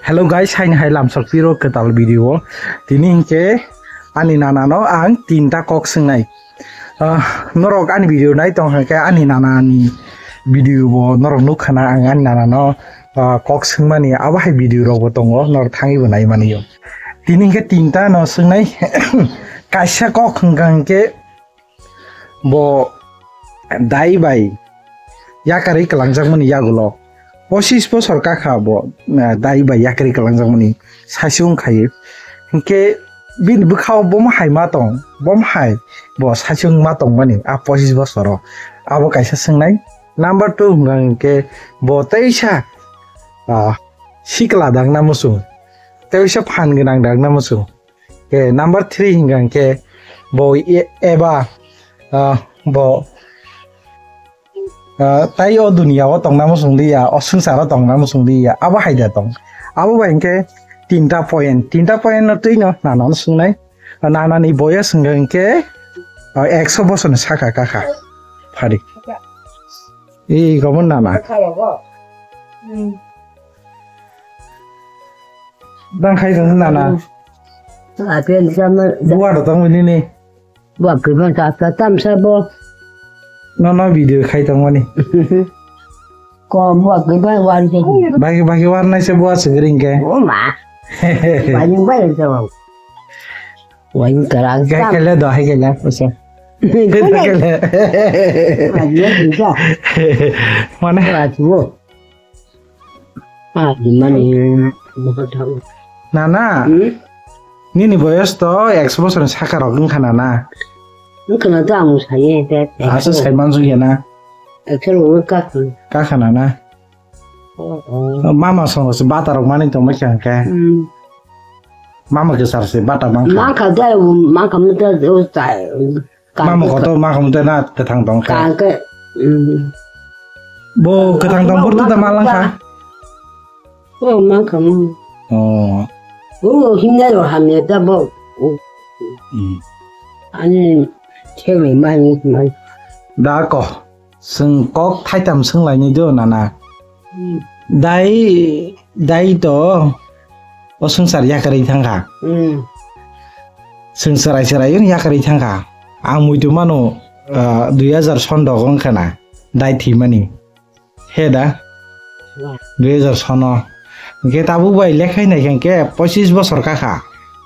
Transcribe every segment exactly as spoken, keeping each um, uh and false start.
Hello guys, haini hai lamsok piro kwtal video o. Tini hinkhe ani nana no ang tinta kok swngnai. Ah, norok ani video nai tong khe ani nana ni video bo norok nuk khana ang ani nana no, ah, kok swngmani abo hai video rok bo tongo, norok thangwi bo nai mani o. Tini hinkhe tinta no swngnai kaisa kok hwnkha hinkhe bo dai bai yakarwi kwlangjakmani yagulo pochis bosor kakha bo, eh, dai bai yakarwi kwlangjakmani saichung khai. Hinkhe bini bwkhao bomo hai ma tong, bomo hai bo saichung ma tongmani a pochis bosoro. Abo kaisa swngnai. Number two hwnkha hinkhe bo teisa, ah, sikla dangna muchung, teisa phan gwnang dangna muchung. Ke number three hingka hingke bo e-, eba, ah, bo, ah, tai o dunia o tongna muchung liya, o swngchar o tongna muchung liya, abo hai da tong. Abo bai hingke tinta point, tinta point no twi no nana no swngnai. Nana ni boyos hingka hingke, ah, ekso bosor ni saka kaka. Phari. Ee, gomon nana. Dang khai tong nana. Apel sama. Buwa da tong ini ni. Buwa kibang ta ta tam sa bo. No, no, video khai tong mani. Ko buwa kibang wan ke. Bagi, bagi warna se buwa segering ke. Oh ma. Bagi, bagi sa. Wai kara. Gai kele do hai kele, usa. Kele. Ayo, bisa. Mana? Ayo. Ah, gimana? Nana. Hmm? Nini boyos to ekso bosor ni saka rok wngkha nana. Wngkha na to ang saye, te. Asa sai manjak ya na. Ekso rok wngkha. Kakha nana. Oh, oh. Mama songo se bata rok mani tongma khe hwnkhe. Hmm. Mama kwchar se bata mangkha. Mangkha de, mangkha mute de, o ta-, Mama kangkhe kotor mangkha mute na kwthang tong khe. Kangkhe, mm. Bo kwthang tong burtu da malangkha. Oh, mangkha, mm. Oh. Oh, hinai ro hamya da bo. Oh. Mm. Ani, chegwi mani, mani. Da ko. Chwng kok thaitam swnglainai do nana. Hmm. Dai, dai to o swngchar yakarwi thangkha. Hmm. Chwng chwrai chwrai wng yakarwi thangkha. Ang muitu mano, ah, dui hajar son dogo wngkha na dai thwimani. He da? Wa. Dui hajar sono. Hwnkhe tabuk bai lekha nai khe hwnkhe pochis bosor kakha.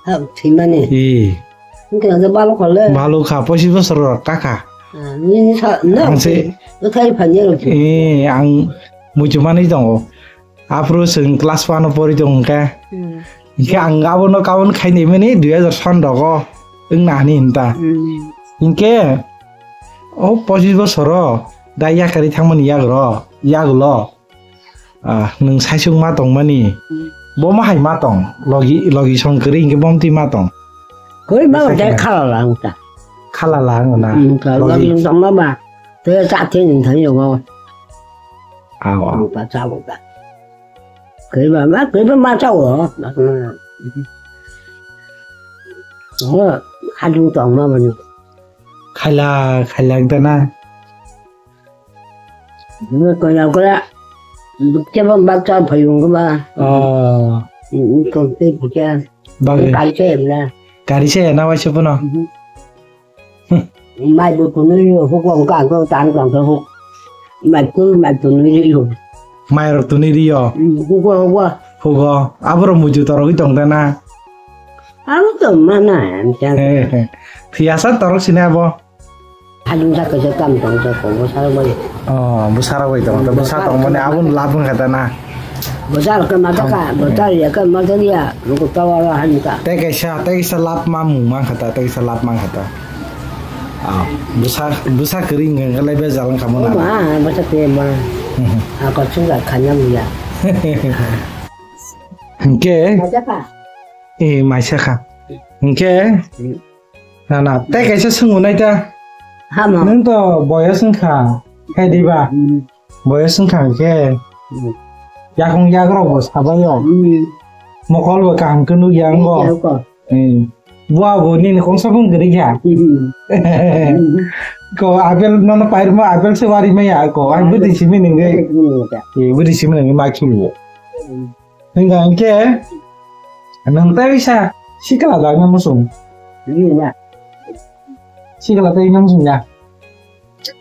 Ha, thwimani. Ee. Hwnkhe hwnkhe balo khole. Balo kha, pochis bosor kakha. Ah, nini sa, no. Ang se. Bwthai phanya rok. Ee, ang muitu manwi tongo. Aphuru chwng class one o pori tongo hwnkhe. Hmm. Hwnkhe ang abono kaun khainai mani dui hajar son dogo wngna hani hinta. Hmm. Hwnkhe o pochis bosoro da yakarwi thangmani yagro, yagulo. Ah, nwng saichung ma tongmani. Hmm. Bo ma hai ma tong, logi, logi song kwrwi hwnkhe bo mtwi ma tong. Kwrwi ma Bwsai tei khe. Khalala wng ta. Khalala wng na. Hmm, khalala Logi. Wng tongma ba. Tei cha theng thang yungo. Aw, aw. Ang pa cha bo ta. Kwrwi ba ma, kwrwi ba ma cha wo. Wo, hadung tongma mani. Khaila, khaila wng ta na. Kaya kaya, kaya bang baksa phai yung ba. Oh. Kong te puja. Bagwi. Kari se na. Kari se na waisa puno. Mai bu tunu yo, huk wang ka ko tan kong ko huk. Mai ku, mai tunu yo. Mai rok tuni rio. Huk wang wa. Hugo, aboro muju torogwi tong ta na. Ang to mana, ang chan. He, he. Phiasa torok sini abo. Hadung sa kaisa kam tong sa ko, bwsarok bai. Oh, bwsarok bai tong, bwsa tong mani abun lab wng kha ta na. Bwsarok khe mata ka, bwsarok ya khe mata ya, nukuk tawa la han ka. Tei kaisa, tei kaisa lab ma mung man kha ta, tei kaisa lab man kha ta. Ah, bwsa, bwsa kwrwi wng kha lai bejal wng kha mo na. Ma, bwsa te ma. Ako chunga khanya muya. Hingke. Maisa kha. Eh, maisa kha. Hingke. Nana, tei kaisa swngo nai ta. Hamo. Nwng to boyos wngkha, khe diba? Hmm. Boyos wngkha khe. Hmm. Yakung yagrok bo sabaio. Hmm. Mokol bo kaham khe nukya wngo. Nukya wngo. Hmm. Bua bo nini kongsa bung kwrwi kha. Hmm. Ko apple nono pairma apple se wari maya ko. Ai bwtwi simi nungwi. Hmm. Eh, bwtwi simi nungwi ma khilu. Hmm. Hingga hingke nwng tei sa sikla dagna musung. Iya. Sikla tei nang sung ya.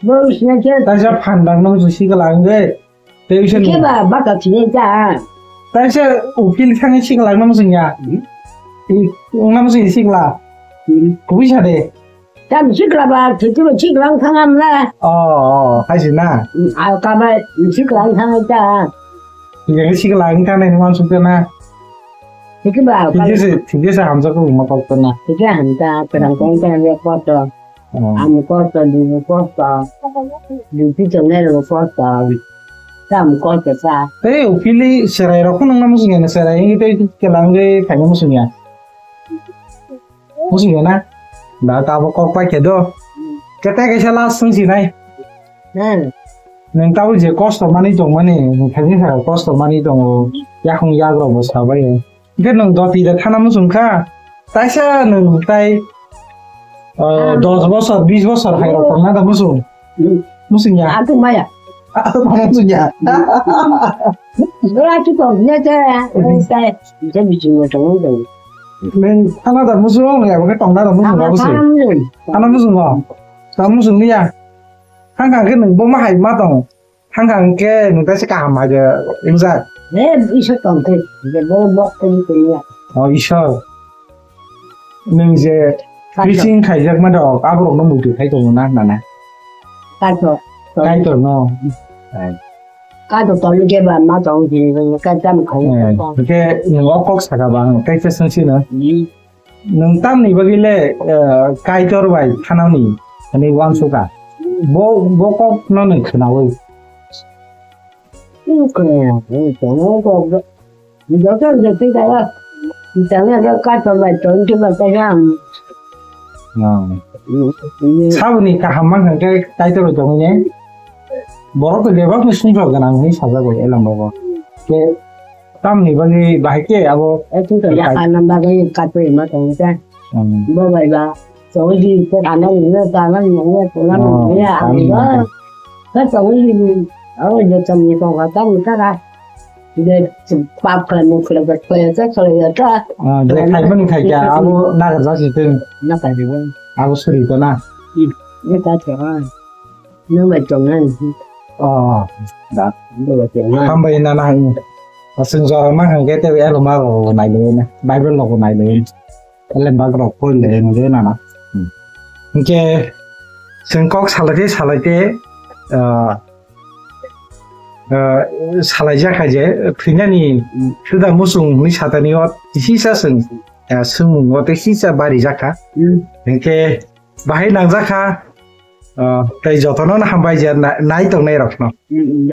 Bo sini ke. Tei sa phan dagna musung sikla hingke. Tei sa ke ba baka sini ja. Tei sa upil thang sikla nang sung ya. Hmm. I nang sung sikla. Hmm. Kubui sa de. Tam sikla ba, thiti ba sikla ang thang am la. Oh, oh, hai si na. A ka ba sikla ang thang ta. Yang sikla ang thang nai man suk na. Thiti ba ka. Thiti se, thiti se hamsa ko ma kok na. Thiti hamsa, terang kong terang ya koto. Oh. Am koto, di koto. Di ti chong ne ro koto. Tam koto sa. Tei upili serai rok nang na musung ya na serai ngi tei kelang ge thang musung ya. Busi gana? Da tabo kok pai khe do. Kete kaisa last swng si nai. Hmm. Nang tabo je kosto mani tong mani, nang thani sa kosto mani tongo. Yakung yagrok bo sabai. Hingke nang doti da thana musung kha. Taisa nang tai, eh, dos bosor, bis bosor hai rok tong na da musung. Hmm. Musung ya. Aku maya. Aku maya musung ya. Ora tu kok ne te. Sai. Je bijing mo tong tong. Neng thana da musu rong ya, bokhe tongna da musu ba busi. Thana musu ba. Ta musu ni ya. Hangkang ke neng bo ma hai ma tong. Hangkang ke neng ta se kaham hai de injak. Ne iso tong te. Je bo bo ke ni ya. Oh, iso. Neng je preaching khaijak ma dok, aborok no muitu khai tongo na, na, na. Kaitor. Kaitor no. Kaitor tong ke ba ma tong ji, ka jam khai. Eh, ke neng o kok saka ba, ang kaisa sung si na. Hmm. Nwng tamni bagwi le, eh, Kaitor bai thanani, ani uansukha. Bo, bo kok no nwng khwnawi. Nwng khwnawi, nwng khwnawi, nwng khwnawi. Joto joto kaya. Tangya ka Kaitor bai tong ki ba kaya. Hmm. Hmm. Saboni kaham mang khe Kaitor bai tongwi ne. Borok to bebak ni sumjok gwnang hinwi sajak bai elam bago. Ke tamni bagwi bahai ke abo. Eh, tong to ya ka nam bagwi Kaitor ma tong ta. Hmm. Bo bai ba. Chawiji te kana ni ne kana ni ne kana ni ne. Oh, ani ba. Ka chawiji ni. Abo je cham ni ko ka ta ni ka ka. Je pap khlai mung khlai ba khlai ta khlai ta. Ah, je khai mani khai kya abo nagar ja si te. Na ka ji bo. Abo suri to na. Hmm. Ne ka to ha. Nung bai tong nai. Oh, da. Nung bai tong nai. Hambai na na. Asung jora ma hang ke te elo ma ro nai le na. Bible lo nai le. Ele bak rok poi le no de na na. Hmm. Hingke seng kok salai te salai te, ah, ah, salai ja kha je, thwinani thuda musung ni satani o hisa seng, ah, seng o te hisa bari ja kha. Hmm. Hingke bahai nang ja kha, ah, tei jotono no hambai je na-, nai tong nai rok no. Hmm.